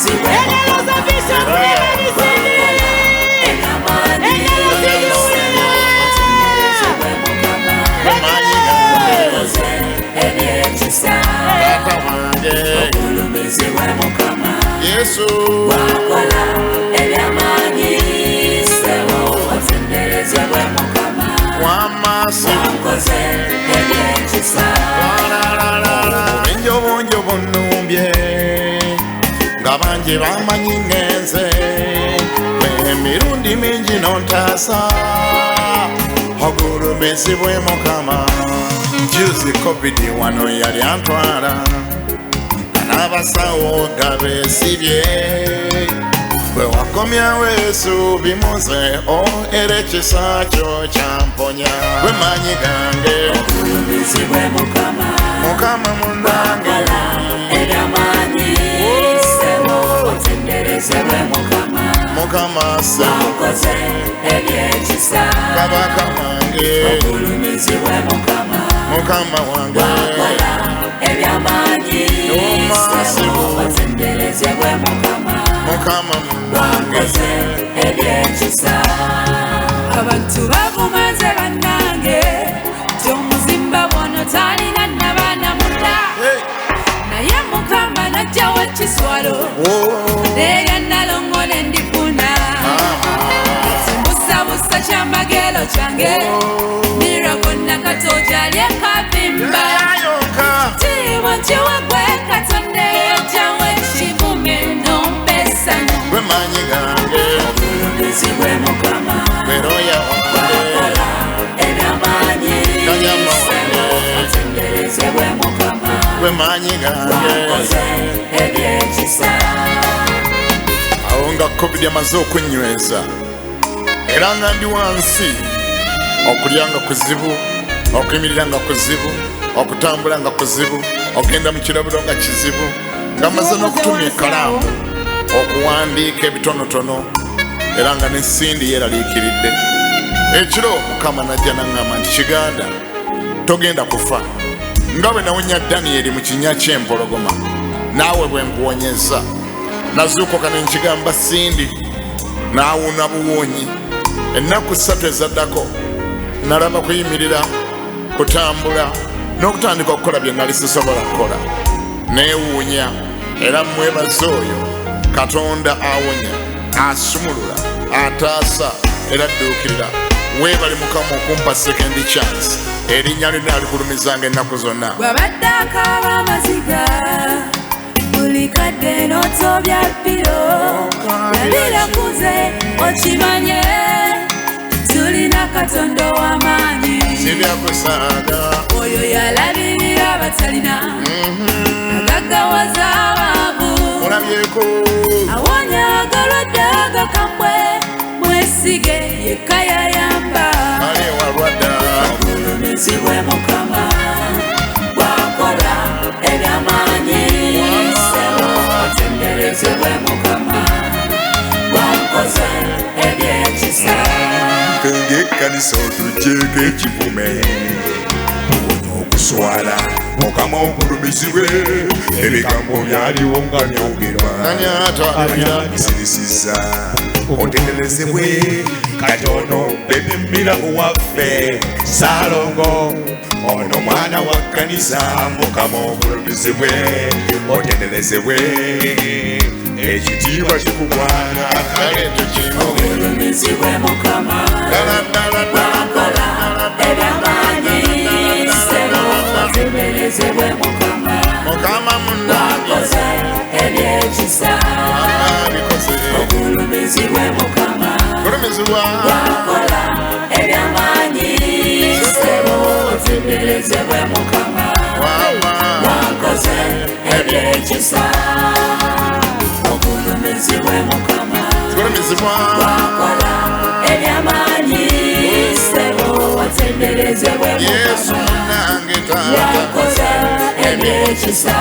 Engalo za Bishop Nebisini. Engalo zigiwulira. Maanyi gange. Taata wange. Yesu. Wakola ebyamaanyi, ssebo, otenderezebwe Mukama. Wamasi. Wakoze ebyekisa. Obwenjo bunjo bunumbye nga bangi bamanyi ngenze emirundi mingi nontaasa ogulumizibwe Mukama. Juzi COVID wano yali antwala n'abasawo nga beesibye bwe wakomyawo essuubi muze o era ekisa kyo kyamponya gwe maanyi gange. Ogulumizibwe Mukama. Mukama munange. Wakola ebyamaanyi, ssebo, otenderezebwe Mukama. Mukama se. Wakoze ebyekisa. Kabaka wange. Ogulumizibwe Mukama. Mukama wange. Wakola ebyamaanyi, ssebo, otenderezebwe Mukama. Mukama munange. Wakoze ebyekisa. Abantu bavumaze bannange ti omuzimba bwono talina nabaana munda. Hey. Naye Mukama najjawo ekiswalo. Oh. Nerya nalongo ne ndifuna. Mbusabusa kyamagero kyange. Miracle Nakato gyali ekavimba. Yayonka. Kitiibwa nkiwa gwe Katonda eyajjawo ekivume nompa essanyu. Gwe maanyi gange. Ogulumizibwe Mukama. Gwe looya wange. Wakola ebyamaanyi, Kanyama ssebo, wange. otenderezebwe Mukama. Gwe maanyi gange. Wakoze ebyekisa. Awo nga COVID amaze okunyweza era nga ndi wansi, okulya nga kuzibu, okuyimirira nga kuzibu, okutambula nga kuzibu, okugenda mu kirabiro nga kizibu, nga maze n'okutumya ekkalaamu okuwandiika ebitonotono era nga n'ensindi yeeraliikiridde. Ekiro Mukama najja naŋŋamba nti Kiganda togenda kufa nga bwe nawonya Daniyeri mu kinnya ky'empologoma naawe bwe nkuwonyeza. Nazuukuka ne nkigamba Sindi n'awuna buwonyi. Ennaku 3 ezaddako nalaba kuyimirira, kutambula n'okutandika okukola bye nali sisobola kukola. Neewuunya era mwebaza oyo Katonda awonya, asumulula, ataasa era adduukirira. Weebale Mukama okumpa second chance. Erinnya lyo naaligulumizanga ennaku zonna. Bw'abadde akaaba amaziga buli kadde n'otobya ppiro labira ku nze okimanye tulina Katonda ow'amaanyi. Sibyakusaaga. Oyo yalabirira abatalina, agaggawaza abaavu. Mulabyeko. Awonya agalwadde agakambwe, mwesige yekka yayamba. Ale walwadda. Ogulumizibwe Mukama. Wakola ebyamaanyi, ssebo, otenderezebwe Mukama. Wakoze ebyekisa. Ng'ekkanisa otugyeko ekivume tuwonye okuswala Mukama ogulumizibwe ebigambo byaliwo nga byogerwa. Ani atalabira? Bisirisiza otenderezebwe katono baby miracle waffe Ssalongo ono mwana wa kkanisa Mukama ogulumizibwe otenderezebwe ekitiibwa kikugwana. Kale tukimuwe. Ogulumizibwe Mukama. Ddala ddala ddala. Wakola ebyamaanyi, ssebo, otenderezebwe Mukama. Mukama munange. Wakoze ebyekisa. Abikoze. Ogulumizibwe Mukama. Gulumizibwa. Wakola ebyamaanyi, ssebo, otenderezebwe Mukama. Wama. Wakoze ebyekisa. Ogulumizibwe Mukama. Gulumizibwa. Wakola ebyamaanyi, ssebo, otenderezebwe Yesu Mukama. munange taata. Wakoze ebyekisa.